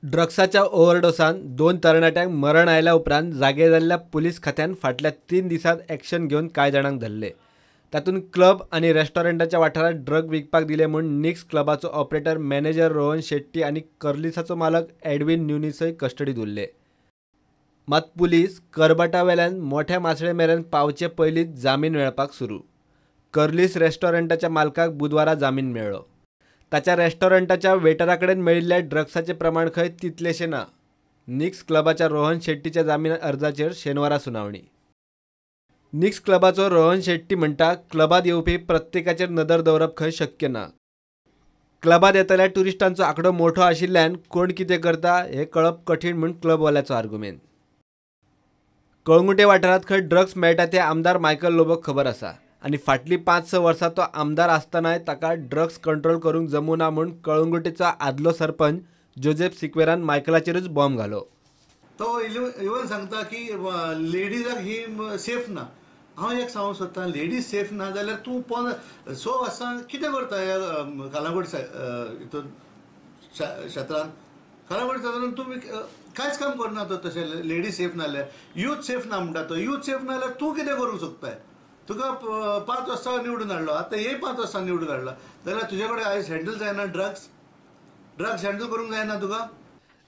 ड्रग्साच्या ओव्हरडोसान 2 तरणाट्यांक मरण आयल्या उपरांत जागे जाल्ल्या पुलीस खात्यान फाटल्या 3 दिसांत एक्शन घेवन कांय जाणांक धरले. तातूंत क्लब आनी रेस्टॉरंटाच्या वाठारांत ड्रग विकपाक दिले म्हूण निक्स क्लबाचो ऑपरेटर मॅनेजर रोहन शेट्टी आनी कर्लिसाचो मालक एडविन न्युनिसय कस्टडीत उरले. मात पुलीस करबटावेल्यान मोठ्या मासळे मेरेन पावचे पयलींच जामीन मेळपाक सुरू. कर्लिस रेस्टॉरंटाच्या मालकाक बुधवारा जामीन मेळ्ळो. ताच्या रेस्टॉरंटाच्या वेटरा कडेन मेळिल्ल्या ड्रग्साचें प्रमाण खंय तितलेशें ना. निक्स क्लबाच्या रोहन शेट्टीच्या जामीन अर्जाचेर शेनवारा सुनावणी. निक्स क्लबाचो रोहन शेट्टी म्हणटा, क्लबात येवपी प्रत्येकाचेर नदर दवरप खंय शक्य ना. क्लबात येतल्या ट्युरिस्टांचो आंकडो मोठो आशिल्ल्यान कोण कितें करता हें कळप कठीण म्हूण क्लबवाल्याचो आर्गुमेंत. कळंगुटे वाठारांत खंय ड्रग्स मेळटा तें आमदार मायकल लोबोक खबर आसा आनी फाटलीं 5-6 वर्सां तो आमदार आसतनाय ताका ड्रग्स कंट्रोल करूंक जमूं ना म्हूण कळंगुटेचो आदलो सरपंच जोसेफ सिक्वेरान मायकलाचेरूच बॉम्ब घालो. तो इवन सांगता की लेडीजाक ही सेफ ना. हांव एक सांगूंक सोदता, लेडीज सेफ ना जाल्यार तूं 5-6 वर्सां कितें करता ह्या कालांगूट हितून क्षेत्रान? कालांगूट क्षेत्रान तुमी कांयच काम करना. तो तशें लेडीज सेफ ना जाल्यार यूथ सेफ ना म्हणटा तो. यूथ सेफ ना जाल्यार तूं कितें करूंक सोदताय? तुका 5 वर्सां निवडून हाडलो, आतां हे 5 वर्सां निवडून हाडलो जाल्यार तुजे कडेन आयज हँडल जायना ड्रग्स? ड्रग्स हँडल करूंक जायना तुका?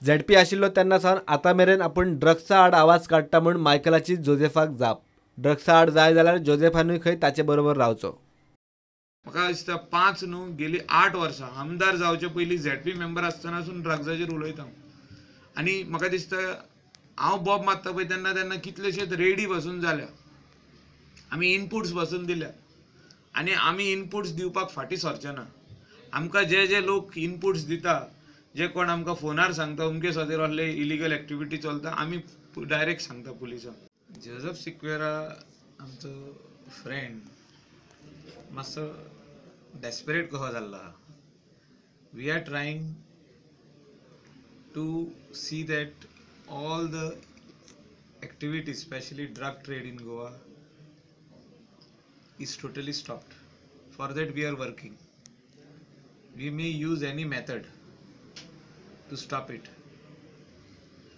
झेडपी आशिल्लो तेन्ना सावन आतां मेरेन आपूण ड्रग्सा आड आवाज काडटा म्हूण मायकलाची जोसेफाक जाप. ड्रग्सा आड जाय जाल्यार जोसेफानूय खंय ताचे बरोबर रावचो. म्हाका दिसता 5 न्हू गेली 8 वर्सां आमदार जावचे पयलीं झेडपी मेंबर आसतनासून ड्रग्साचेर उलयता. आनी म्हाका दिसता हांव बॉब मारता पळय तेन्ना तेन्ना कितलेशेच रेडी बसून जाल्या, आमी इनपुट्स बसून दिल्या आनी आमी इनपुट्स दिवपाक फाटीं सरचे ना. आमकां जे जे लोक इनपुट्स दिता, जे कोण आमकां फोनार सांगता अमके खातीर असले इलिगल एक्टिविटी चलता, आमी डायरेक्ट सांगता पुलिसांक. जोसेफ सिक्वेरा आमचो फ्रेंड मातसो डेस्परेट कसो जाल्लो आहा. We are trying to see that all the activities, specially drug trade in Goa, is totally stopped. For that we are working. We may use any method to stop it.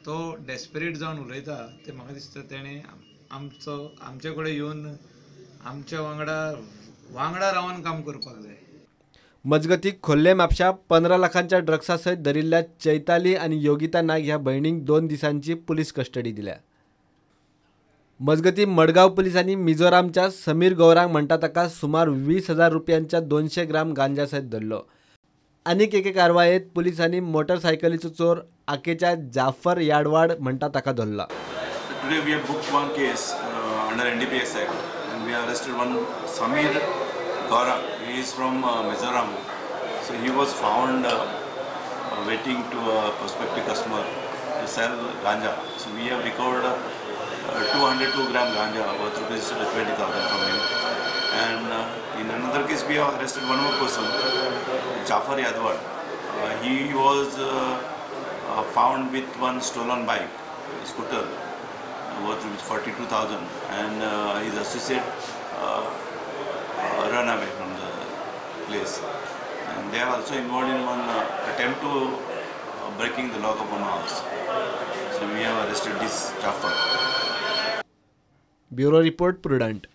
तो desperate जावन उलयता ते म्हाका दिसता तेणें आमचो आमचे कडेन येवन आमच्या वांगडा वांगडा रावन काम करपाक जाय. मजगती खोर्ले म्हापशा 15 लाखांच्या ड्रग्सा सयत धरिल्ल्या चैताली आनी योगिता नायक ह्या भयणींक 2 दिसांची पुलीस कस्टडी दिल्या. मजगती मडगांव पुलिसांनी मिझोरामच्या समीर गौरांग म्हणटा ताका सुमार 20,000 रुपयांच्या 200 ग्राम गांजा सयत धरलो. आनीक एके कारवायेत पुलिसांनी मोटरसायकलीचो चोर आकेच्या जाफर याडवाड म्हणटा ताका धरला. Today we have booked one case under NDPS Act and we have arrested one Samir Gaurang. He is from Mizoram. So he was found waiting to a prospective customer to sell ganja. So we have recovered 202 gram ganja worth rupees 20,000 from him. And in another case we have arrested one more person, Jafar Yadwad. He was found with one stolen bike, scooter, worth rupees 42,000, and his associate run away from the place. And they are also involved in one attempt to breaking the lock of one house. So we have arrested this Jafar. Bureau Report, Prudent.